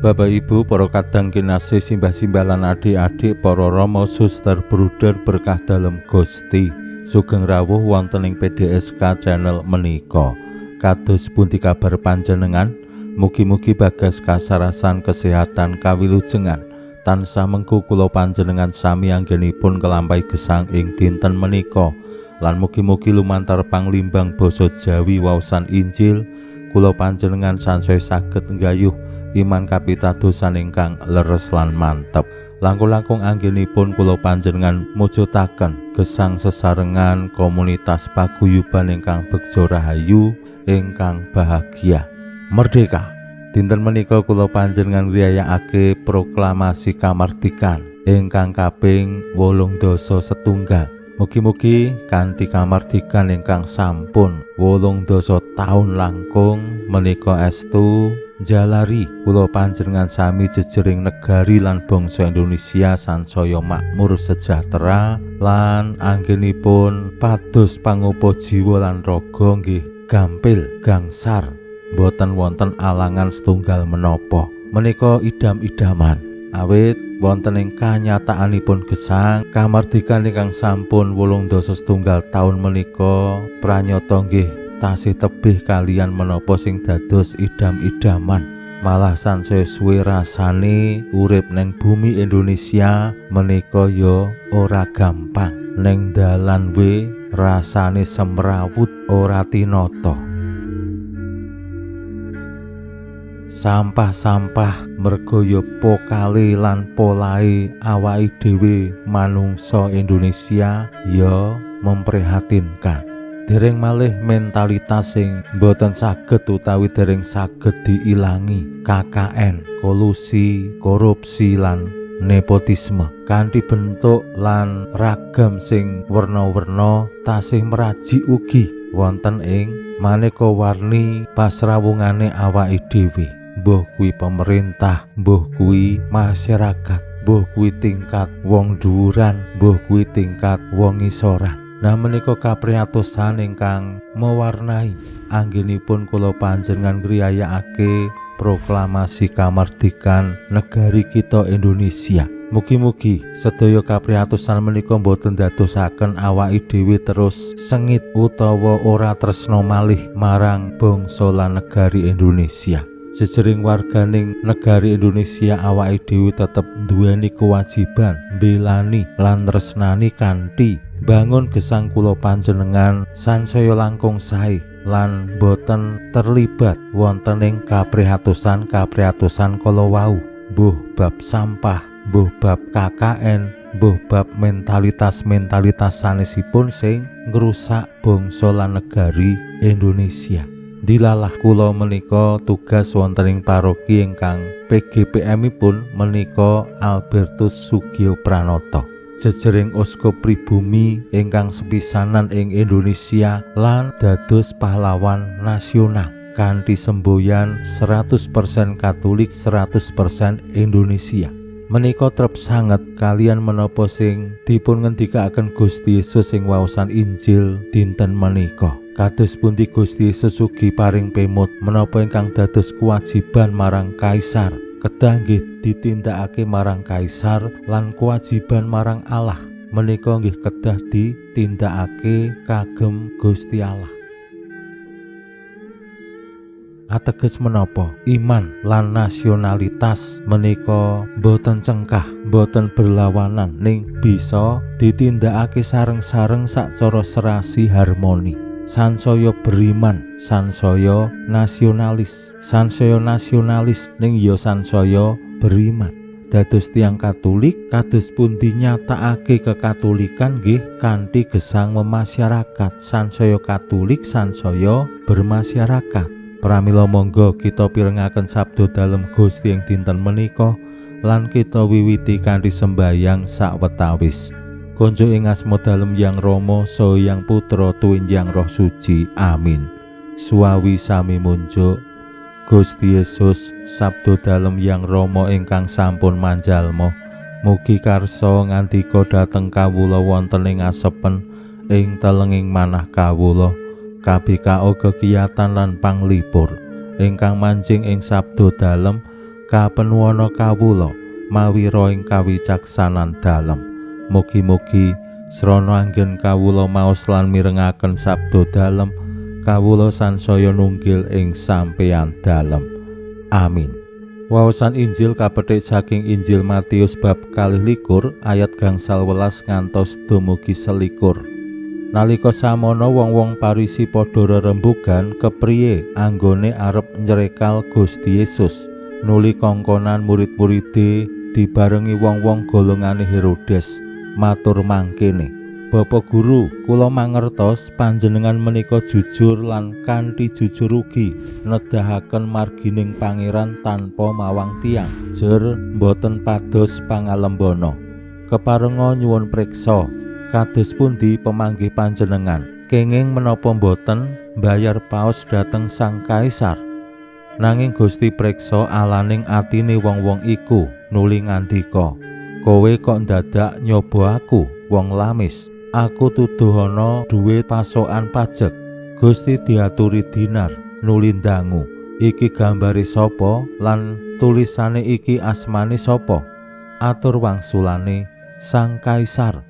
Bapak Ibu, para kadang kinasih, simbah-simbah lan adik-adik, para rama, suster, bruder berkah dalem Gusti, sugeng rawuh wonten ing PDSK channel menika. Kados pundi kabar panjenengan? Mugi-mugi bagas kasarasan kesehatan kawilujengan tansah mengku kula panjenengan sami anggenipun kelampahi gesang ing dinten menika. Lan mugi-mugi lumantar panglimbang basa Jawi waosan Injil kula panjenengan sansaya saged nggayuh iman kapitadosan ingkang leres lan mantep. Langkung-langkung anggenipun kula panjenengan mujudaken gesang sesarengan komunitas paguyuban ingkang begja rahayu ingkang bahagia merdeka. Dinten menika kula panjenengan ngriyayakake proklamasi kamardikan ingkang kaping 81. Mugi-mugi kanthi kamardikan ingkang sampun 80 taun langkung menika estu jalari kula panjenengan sami jejering negari lan bangsa Indonesia sansaya makmur sejahtera lan anggenipun pados pangupa jiwa lan raga nggih gampil gangsar boten wonten alangan setunggal menapa. Menika idam-idaman awit wonten ing kanyataanipun gesang kamardikan ingkang sampun 81 taun menika pranyata nggih tasih tebih kalian menapa sing dados idam-idaman. Malah sansaya suwe rasane urip neng bumi Indonesia menika ya ora gampang. Neng dalan we rasane semrawut ora tinata. Sampah-sampah merga ya pokale lan polahe awake dhewe manungsa Indonesia ya memprihatinkan. Dereng malih mentalitas sing mboten saged utawi dereng saged diilangi, KKN, kolusi, korupsi lan nepotisme kanthi bentuk lan ragam sing werna-werna tasih meraji ugi wonten ing maneka warni pasrawungane awake dhewe. Mbuh kuwi pemerintah, mbuh kuwi masyarakat, mbuh kuwi tingkat wong dhuwuran, mbuh kuwi tingkat wong ngisoran. Nah menika kapriyatosan ingkang mewarnai anggenipun kula panjenengan ngriyayakake proklamasi kamardikan negari kita Indonesia. Mugi-mugi sedaya kapriyatosan menika mboten dadosaken awake dhewe terus sengit utawa ora tresna malih marang bangsa lan negari Indonesia. Jejering warganing negari Indonesia awake dhewe tetep nduweni kewajiban mbelani lan tresnani kanthi bangun gesang kula panjenengan sansaya langkung sae lan boten terlibat wonten ing kaprihatosan-kaprihatosan kala wau, mbuh bab sampah, mbuh bab KKN, mbuh bab mentalitas-mentalitas sanesipun sing ngrusak bangsa lan negari Indonesia. Dilalah kula menika tugas wonten ing paroki ingkang PGPM-ipun menika Albertus Sugio Pranoto, jejering uskup pribumi ingkang sepisanan ing Indonesia lan dados pahlawan nasional kanthi semboyan 100% Katolik 100% Indonesia. Menika trep sanget kalian menapa sing dipun ngendikaaken Gusti Yesus ing waosan Injil dinten menika. Kados pundi Gusti Yesus ugi paring pemut menapa ingkang dados kewajiban marang Kaisar kedah nggih ditindakake marang Kaisar lan kewajiban marang Allah menika nggih kedah ditindakake kagem Gusti Allah. Ateges menapa iman lan nasionalitas menika boten cengkah, boten berlawanan, ning bisa ditindakake sareng-sareng sacara serasi harmoni. Sansaya beriman, sansaya nasionalis, sansaya nasionalis ning ya sansaya beriman. Dados tiyang Katolik kados pundi nyatakake kekatolikan nggih kanthi gesang memasyarakat, sansaya Katolik sansaya bermasyarakat. Pramila monggo kita pirengaken sabda dalem Gusti ing dinten menika. Lan kita wiwiti kanthi sembayang sawetawis. Konjuk ing asma dalem Yang Rama saha Yang Putra tuwin Yang Roh Suci. Amin. Suwawi sami munjuk Gusti Yesus, sabda dalem Yang Rama ingkang sampun manjalma, mugi karsa ngandika dhateng kawula wonten ing asepen ing telenging manah kawula, kabikao kekiyatan lan panglipur ingkang manjing ing sabda dalem kapenuwana kawula mawira ing kawicaksanan dalem. Mugi-mugi srana anggen kawula maos lan mirengaken sabda dalem, kawula sansaya nunggil ing sampeyan dalem. Amin. Waosan Injil kapethik saking Injil Matius bab 22 ayat 18 ngantos dumugi 21. Nalika samono wong-wong Parisi padha rerembugan kepriye anggone arep nyrekal Gusti Yesus. Nuli kongkonan murid-muride dibarengi wong-wong golongane Herodes matur mangkene, "Bapak Guru, kula mangertos panjenengan menika jujur lan kanthi jujur ugi nedahaken margining Pangeran tanpa mawang tiyang, jer mboten pados pangalembana. Keparenga nyuwun priksa, kados pundi pemanggih panjenengan, kenging menapa mboten mbayar paos dhateng Sang Kaisar?" Nanging Gusti priksa alaning atine wong-wong iku, nuli ngandika, "Kowe kok ndadak nyoba aku, wong lamis? Aku tuduhana duwe pasokan pajek." Gusti diaturi dinar, nuli ndangu, "Iki gambare sapa lan tulisane iki asmane sapa?" Atur wangsulane, "Sang Kaisar."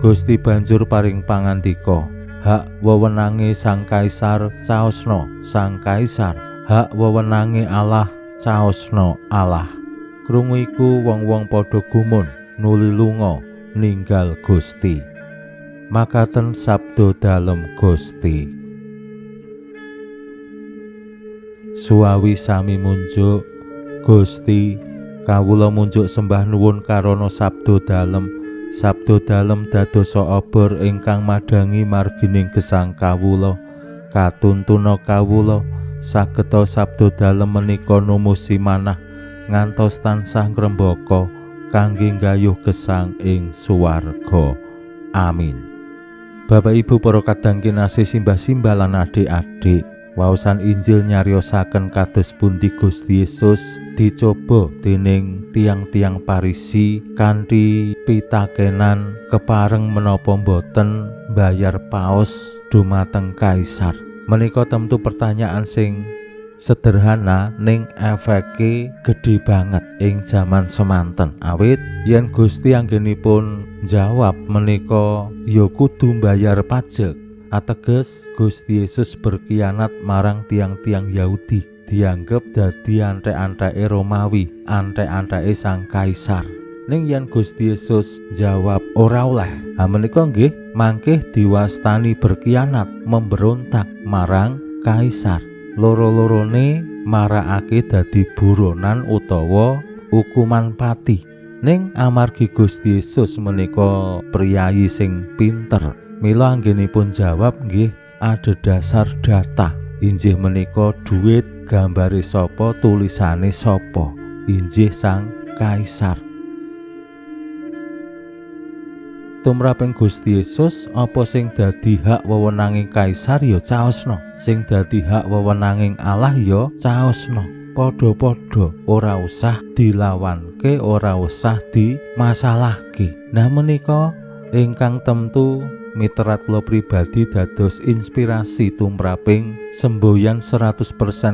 Gusti banjur paring pangandika, "Hak wewenange Sang Kaisar caosna Sang Kaisar, hak wewenange Allah caosna Allah." Krungu iku wong-wong padha gumun, nuli lunga ninggal Gusti. Makaten sabda dalem Gusti. Suwawi sami munjuk Gusti, kawula munjuk sembah nuwun karana sabda dalem. Sabda dalem dadosa obor ingkang madhangi margining gesang kawula, katuntuna kawula sageta sabda dalem menika numusi manah ngantos tansah ngrembaka kangge nggayuh gesang ing suwarga. Amin. Bapak Ibu para kadang kinasih, simbah-simbah lan adik-adik, waosan Injil nyariosaken kados pundi Gusti Yesus dicoba dening tiang-tiang Parisi kanthi pitakenan kepareng menapa mboten mbayar paos dumateng Kaisar. Menika tentu pertanyaan sing sederhana ning efeke gedhe banget ing jaman semanten. Awit yen Gusti anggenipun jawab menika ya kudu mbayar pajek, ateges Gusti Yesus berkhianat marang tiang-tiang Yahudi, dianggep dadi antek-anteke Romawi, antek-anteke Sang Kaisar. Ning yen Gusti Yesus jawab ora oleh, ha menika nggih mangkih diwastani berkhianat, memberontak marang Kaisar. Loro-lorone marakake dadi buronan utawa hukuman pati. Ning amargi Gusti Yesus menika priyayi sing pinter, mila anggenipun jawab nggih adhedhasar data. Injih menika duit gambare sapa, tulisane sapa, injih Sang Kaisar. Tumraping Gusti Yesus, apa sing dadi hak wewenanging Kaisar ya caosna, sing dadi hak wewenanging Allah ya caosna. Padha-padha, ora usah dilawanke, ora usah dimasalahke. Nah menika ingkang tentu miterat kula pribadi dados inspirasi tumraping semboyan 100%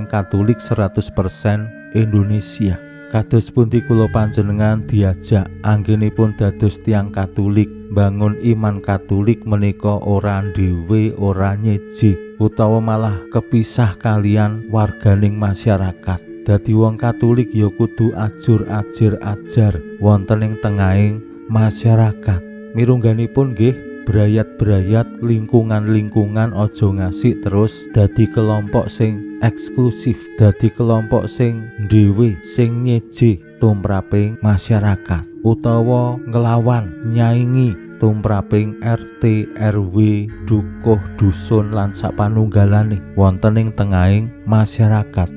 Katolik 100% Indonesia. Kados pundi kula panjenengan diajak anggenipun dados tiyang Katolik, bangun iman Katolik menika ora dhewe, ora nyeje, utawa malah kepisah kalian warganing masyarakat. Dadi wong Katolik ya kudu ajur ajir ajar wonten ing tengahing masyarakat. Mirungganipun nggih brayat-brayat lingkungan-lingkungan aja ngasih terus dadi kelompok sing eksklusif, dadi kelompok sing dhewe, sing nyeje tumraping masyarakat, utawa nglawan, nyaingi tumraping RT, RW, dukuh, dusun lan sapanunggalane wonten ing tengahing masyarakat.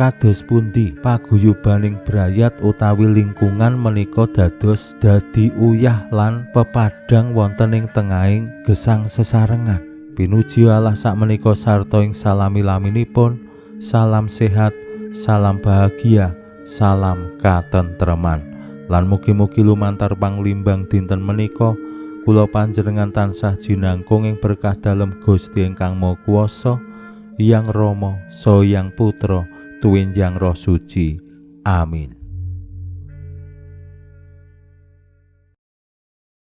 Kados pundi paguyubaning brayat utawi lingkungan menika dados dadi uyah lan pepadang wonten ing tengahing gesang sesarengan. Pinuji Allah sakmenika sarta ing salami-laminipun. Salam sehat, salam bahagia, salam katentreman. Lan mugi-mugi lumantar panglimbang dinten menika kula panjenengan tansah jinangkung ing berkah dalem Gusti ingkang Maha Kuwasa, Hyang Rama, Saha Hyang Putra, tuwin Hyang Roh Suci. Amin.